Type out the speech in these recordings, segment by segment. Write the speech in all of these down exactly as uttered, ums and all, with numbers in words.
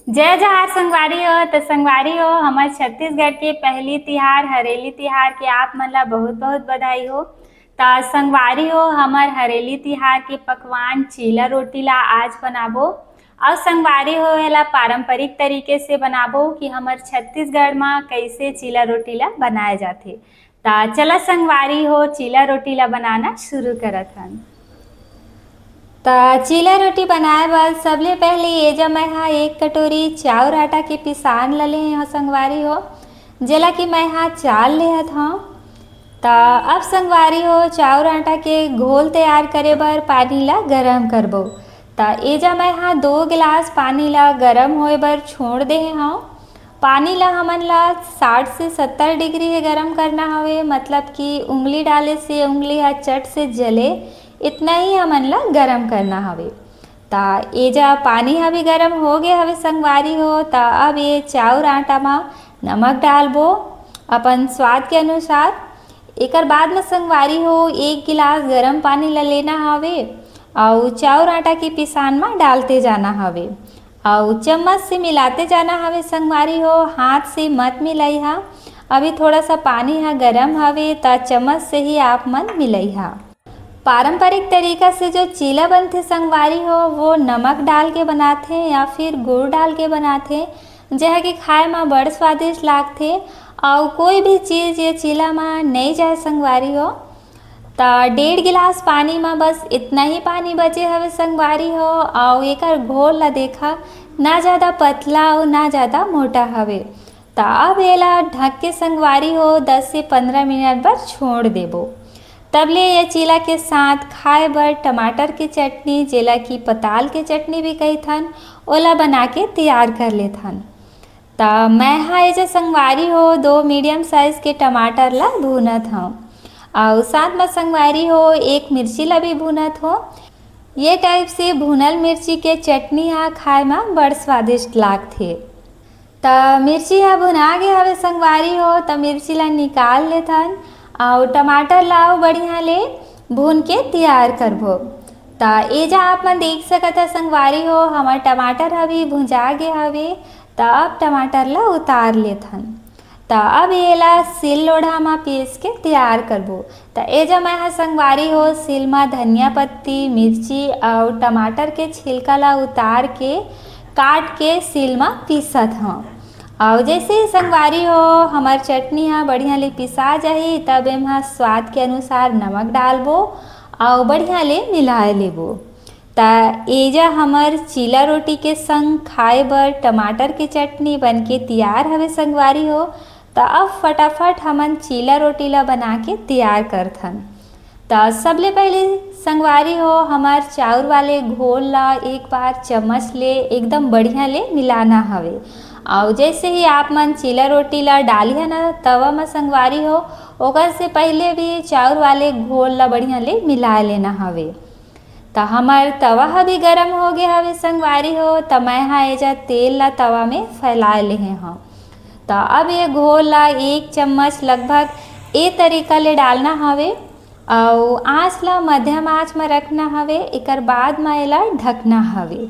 जय जोहार संगवारी हो। त संगवारी हो, हमर छत्तीसगढ़ के पहली तिहार हरेली तिहार के आप मन ला बहुत बहुत बधाई हो। त संगवारी हो, हमर हरेली तिहार के पकवान चीला रोटी ला आज बनाबो। अउ संगवारी हो, एला पारंपरिक तरीके से बनाबो कि हमर छत्तीसगढ़ म कइसे चीला रोटी ला बनाए जाथे। त चला संगवारी हो, चीला रोटी ला बनाना शुरू करत हन। त चीला रोटी बनाए बर सबले पहले एजा मैं हा एक कटोरी चाउर आटा के पिसान ल ले हव संगवारी हो, जेला कि मैं हा चाल लेहत हव। त अब संगवारी हो, चाउर आटा के घोल तैयार करे बर पानी ला गरम करबो। त एजा मैं हा दो गिलास पानी ला गरम होए बर छोड़ दे हव। पानी ला हमन ला साठ से सत्तर डिग्री हे गरम करना हवे, मतलब कि उंगली डाले से उंगली हा चट से जले, इतना ही हमन ला गरम करना हवे। त एजा पानी हा भी गरम हो गए हवे संगवारी हो। त अब ये चाउर आटा मा नमक डालबो अपन स्वाद के अनुसार। एकर बाद में संगवारी हो, एक गिलास गरम पानी ला लेना हवे अउ चाउर आटा के पिसान मा डालते जाना हवे अउ चम्मच से मिलाते जाना हवे संगवारी हो, हाथ से मत मिलाइहा। अभी थोड़ा सा पानी हा गरम हवे, त चम्मच से ही आप मन मिलाइहा। पारंपरिक तरीका से जो चीला बनथे संगवारी हो, वो नमक डाल के बनाथे या फिर गुड़ डाल के बनाथे, जेहा कि खाए मा बड़ स्वादिष्ट लागथे। अउ कोई भी चीज ये चीला मा नइ जाए संगवारी हो। त डेढ़ गिलास पानी मा बस इतना ही पानी बचे हवे संगवारी हो। अउ एकर घोल ला देखा, ना ज्यादा पतला अउ ना ज्यादा मोटा हवे। त अब एला ढक के संगवारी हो दस से पंद्रह मिनट बर छोड़ देबो। तब ले ये चीला के साथ खाए बर टमाटर के चटनी, जेला कि पताल के चटनी भी कहिथन, ओला बना के तैयार कर लेथन। त मैं हा एजा संगवारी हो दो मीडियम साइज के टमाटर ला भूनत हव अउ साथ म संगवारी हो एक मिर्ची ला भी भूनत हो। ये टाइप से भुनल मिर्ची के चटनी हा खाए म बड़ स्वादिष्ट लागथे। त मिर्ची हा भुना गे हवे संगवारी हो, त मिर्ची ला निकाल लेथन अउ टमाटर ला अउ बढ़िया ले भून के तैयार करबो। त एजा आप मन देख सकत ह संगवारी हो, हमर टमाटर हा भी भुंजा गे हवे। त अब टमाटर ला उतार लेथन। त अब एला सिल लोढ़ा म पीस के तैयार करबो। त एजा मैं ह संगवारी हो सिल म धनिया पत्ती, मिर्ची अउ टमाटर के छिलका ला उतार के काट के सिल म पीसत हव। अउ जैसे ही संगवारी हो हमर चटनी ह बढ़िया ले पिसा जाही, तब एमा स्वाद के अनुसार नमक डालबो अउ बढ़िया ले मिलाए लेबो। त एजा हमर चीला रोटी के संग खाए बर टमाटर के चटनी बनके तियार हवे संगवारी हो। त अब फटाफट हमन चीला रोटी ला बना के तियार करथन। त सबले पहिले संगवारी हो हमर चाउर वाले घोल ला एक बार चम्मच ले एकदम बढ़िया ले मिलाना हवे। अउ जैसे ही आप मन चीला रोटी ला डालिहा ना तवा म संगवारी हो, ओकर से पहिले भी चाउर वाले घोल ला बढ़िया ले मिला लेना हवे। त हमर तवा ह भी गरम हो गे हवे संगवारी हो, त मैं ह एजा तेल ला तवा में फैलाए लेहे हव। त अब ये घोल ला एक चम्मच लगभग ए तरीका ले डालना हवे अउ आँच ला मध्यम आँच म रखना हवे। एकर बाद म एला ढकना हवे।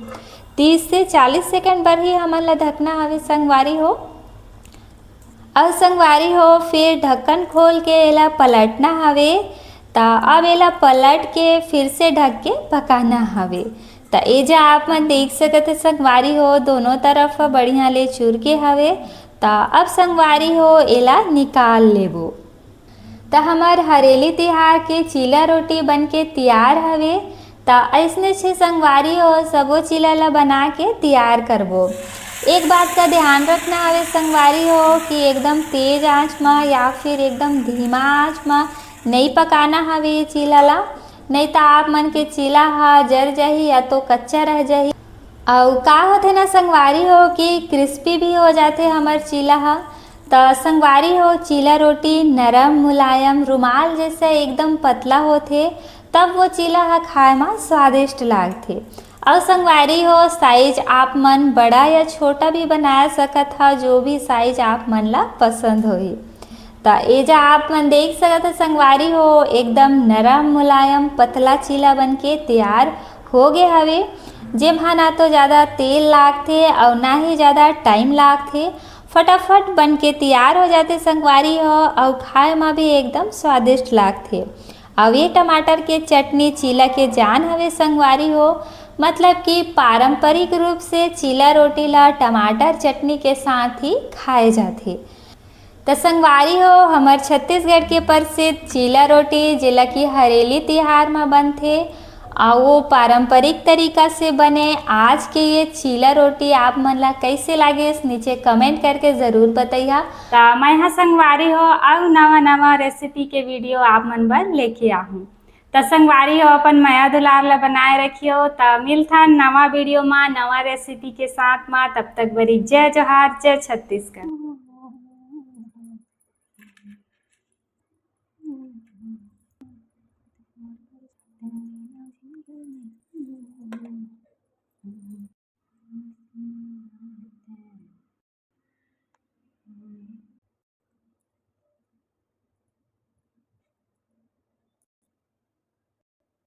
तीस से चालीस सेकंड बर ही हमन ला ढकना हवे संगवारी हो। अउ संगवारी हो, फिर ढक्कन खोल के एला पलटना हवे। त अब एला पलट के फिर से ढक के पकाना हवे। त एजा आप मन देख सकत ह संगवारी हो, दोनों तरफ ह बढ़िया ले चुर गे हवे। त अब संगवारी हो, एला निकाल लेबो। त हमर हरेली तिहार के चीला रोटी बन के तियार हवे। त अइसने छे संगवारी हो, सबो चीला ला बना के तियार करबो। एक बात का ध्यान रखना हवे संगवारी हो कि एकदम तेज आंच म या फिर एकदम धीमा आंच म नइ पकाना हवे ये चीला ला, नइ त आप मन के चीला ह जर जाही या तो कच्चा रह जाही। अउ का होथे ना संगवारी हो कि क्रिस्पी भी हो जाथे हमर चीला ह। त संगवारी हो, चीला रोटी नरम, मुलायम, रुमाल जैसे एकदम पतला होथे, तब वो चीला ह खाए म स्वादिष्ट लागथे। अउ संगवारी हो, साइज आप मन बड़ा या छोटा भी बना सकत ह, जो भी साइज आप मन ला पसंद होही। त एजा आप मन देख सकत ह संगवारी हो, एकदम नरम, मुलायम, पतला चीला बन के तियार हो गे हवे। जेमा ना तो ज़्यादा तेल लागथे अउ ना ही ज़्यादा टाइम लागथे, फटाफट बन के तैयार हो जाथे संगवारी हो, अउ खाए म भी एकदम स्वादिष्ट लागथे। अउ ये टमाटर के चटनी चीला के जान हवे संगवारी हो, मतलब कि पारंपरिक रूप से चीला रोटी ला टमाटर चटनी के साथ ही खाए जाथे। त संगवारी हो, हमर छत्तीसगढ़ के प्रसिद्ध चीला रोटी, जेला कि हरेली तिहार म बनथे, अउ वो पारंपरिक तरीका से बने। आज के ये चीला रोटी आप मन ला कैसे लागिस, नीचे कमेंट करके जरूर बतैहा। त मैं ह संगवारी हो, अउ नवा नवा रेसिपी के वीडियो आप मन बर लेके आहूँ। त संगवारी हो, अपन मया दुलार ला बनाए रखियो। त मिलथन नवा वीडियो मा, नवा रेसिपी के साथ मा। तब तक बरी जय जोहार, जय छत्तीसगढ़।